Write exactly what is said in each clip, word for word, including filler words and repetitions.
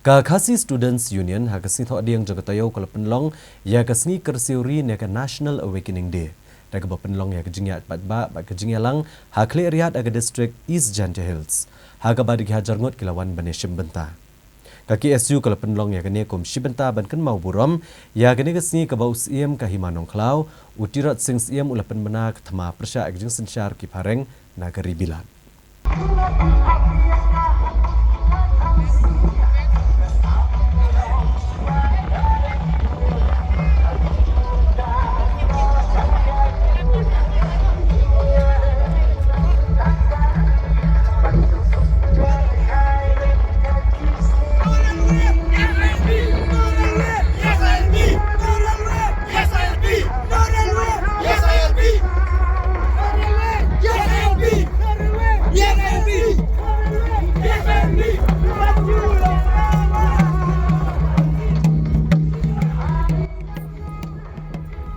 Ka Khasi Students Union ha ka sngi Thohdieng jong ka taïew ka la pynlong ïa ka sngi kyrsiew ri ne ka National Awakening Day, da kaba pynlong ïa ka jingïaid paidbah bad ka jingïalang ha Khliehriat ha ka district East Jaintia Hills, ha kaba da ki hajar ngut ki la wan ban ïashim bynta. Ka K S U ka la pynlong ïa kane kum shi bynta ban kynmaw burom ïa kane ka sngi kaba u Syiem ka Hima Nongkhlaw, u Tirot Sing Syiem, u la pynbna ka thma pyrshah ïa ka jingsynshar ki phareng na ka ri Bilat.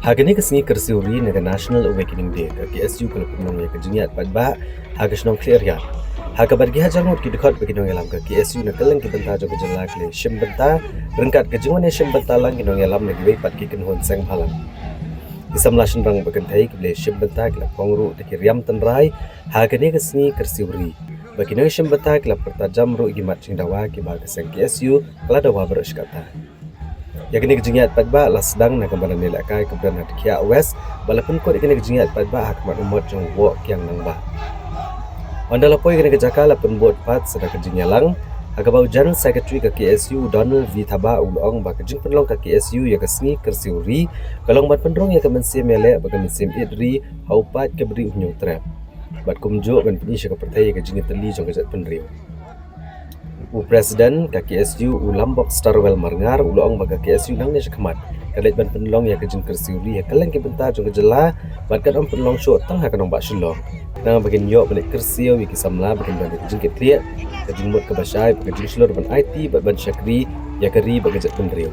Ha kane ka sngi kyrsiew ri ne ka National Awakening Day, ka K S U ka la pynlong ïa ka jingïaid paidbah ha ka shnong Khliehriat, ha kaba da ki hajar ngut ki dkhot bad ki nongïalam ka K S U na kylleng ki bynta jong ka jylla ki la shim bynta, ryngkat ka jingwan ïashim bynta lang ki nongïalam na kiwei pat ki kynhun seng bhalang. Ki samla shynrang bad kynthei kiba la shim bynta ki la pong ruh da ki riam tynrai ha kane ka sngi kyrsiew ri, bad ki nongshim bynta ki la pyrta jam ruh ïa ki mat jingdawa kiba ka seng K S U ka la dawa baroh shi katta. Ïa kane ka jingïaid paidbah la sdang na ka madan ïalehkai kaba don ha Dkhiah West, bad la pynkut ïa kane ka jingïaid paidbah ha khmat u mot jong u Woh Kiang Nangbah. Ynda la poi ïa kane ka jaka la pynbud pat sa da ka jingïalang, ha kaba u General Secretary ka K S U, u Donald V Thabah, u la ong ba ka jingpynlong ka K S U ïa ka sngi kyrsiew ri ka long ban pynrung ïa ka mynsiem ïaleh bad ka mynsiem ïeit ri ha u paid ka Bri u Hynñiewtrep, bad kumjuh ban pyni sha ka pyrthei ïa ka jingïatylli jong ka jaitbynriew. U President ka K S U, u Lambok Starwell Marngar, u la ong ba ka K S U nangne sha khmat ka leit ban pynlong ïa ka jingkyrsiew ri ha kylleng ki bynta jong ka jylla, bad kan ym pynlong shuh tang ha ka nongbah Shillong. Khnang ba kin ïoh ban leit kyrsiew ïa ki samla ba kin don ïa ka jingkitkhlieh, ka jingmut kaba shai, bad ka jingshlur ban aiti bad ban shakri ïa ka ri bad ka jaitbynriew.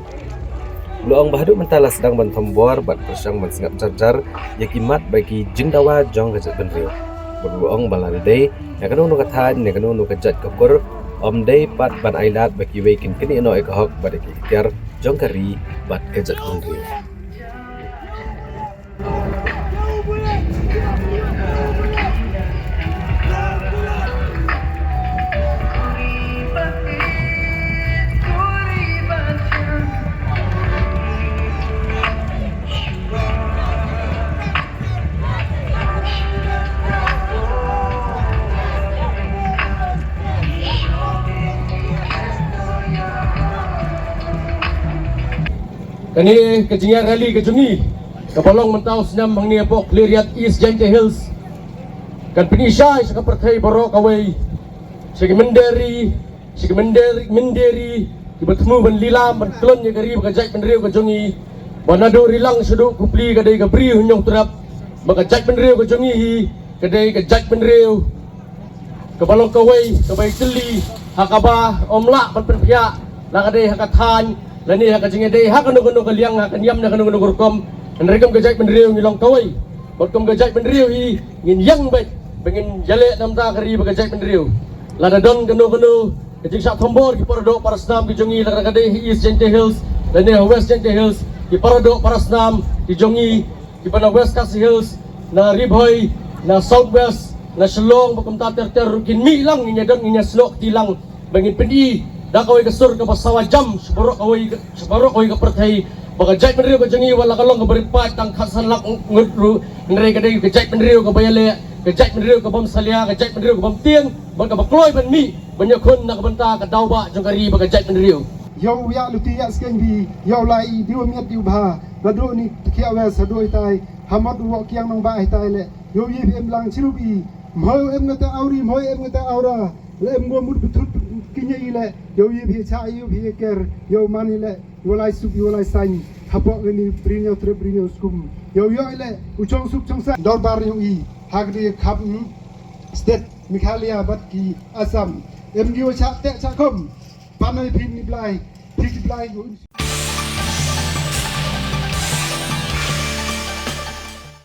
U la ong ba haduh mynta la sdang ban thombor bad pyrshang ban sngap jar jar ïa ki mat bad ki jingdawa jong ka jaitbynriew. Bad u la ong ba lada dei na kano kano ka thaiñ ne kano kano ka jait ka kur, ym dei pat ban ailad ba kiwei kin knieh noh ïa ka hok bad ïa ka iktiar jong ka ri bad ka jaitbynriew. Kane ka jingïaid rally ka jong ngi kaba long mynta u snem hangne hapoh Khliehriat East Jaintia Hills kan pyni shai sha ka pyrthei baroh kawei, sha ki mynder ri, sha ki mynder, mynder ri kiba thmu ban lilam ban khlun ïa ka ri bad ka jaitbynriew ka jong ngi, ba naduh Rilang shaduh Kupli ka dei ka Bri u Hynñiewtrep, bad ka jaitbynriew ka jong ngi hi ka dei ka jaitbynriew kaba long kawei kaba ïatylli ha kaba ym lah ban pynkhiah, la ka dei ha ka thaiñ lane ha ka jingïadei ha kano kano ka liang, ha ka niam ne kano kano ka rukom. Hynrei kum ka jaitbynriew ngi long kawei, bad kum ka jaitbynriew hi ngin ïeng beit ba ngin ïaleh na ka bynta ka ri bad ka jaitbynriew. Lada don kano kano ka jingshah thombor ki paradoh parasnam ki jong ngi, la ka dei ha East Jaintia Hills lane ha West Jaintia Hills, ki paradoh parasnam ki jong ngi kiba na West Khasi Hills, na Ri Bhoi, na South West, na Shillong bad kumta ter ter ruh kin mih lang, ngin ïadon, ngin ïasnoh kti lang ba ngin pyni da kawei ka sur kaba sawa jam sha baroh kawei ka, sha baroh kawei ka pyrthei, ba ka jaitbynriew ka jong ngi wat la ka long kaba rit paid tang khatsan lak ngut ruh, hynrei ka dei ka jaitbynriew kaba ïaleh, ka jaitbynriew ka bym salia, ka jaitbynriew ka bym tieng, bad kaba kloi ban mih ban ïakhun na ka bynta ka daw bah jong ka ri bad ka jaitbynriew. Ïa u ïaid lynti ïaid skeiñ bha, ïa u lai i dei u miat dei u bha, naduh ni Dkhiah West haduh hitai, ha mot u Woh Kiang Nangbah hitai leh, ïa u ïa phi em lang chirup i, mhoi em ngata awri, mhoi em ngata awra, leh em ngua mut bthut kinya i leh, ïa u ïa phi cha, ïa u phi ker, ïa u man i leh, ïa u lai suk, ïa u lai sain, hapoh kani Bri Hynñiewtrep Bri Hynñiewskum, ïa u ïa i leh u chong suk chong sa. Dorbar ïa u i ha kani kham state Meghalaya bad ki Assam, em ngi u cha teh cha khum. Pan ai phi ni Blai, phi ki Blai u.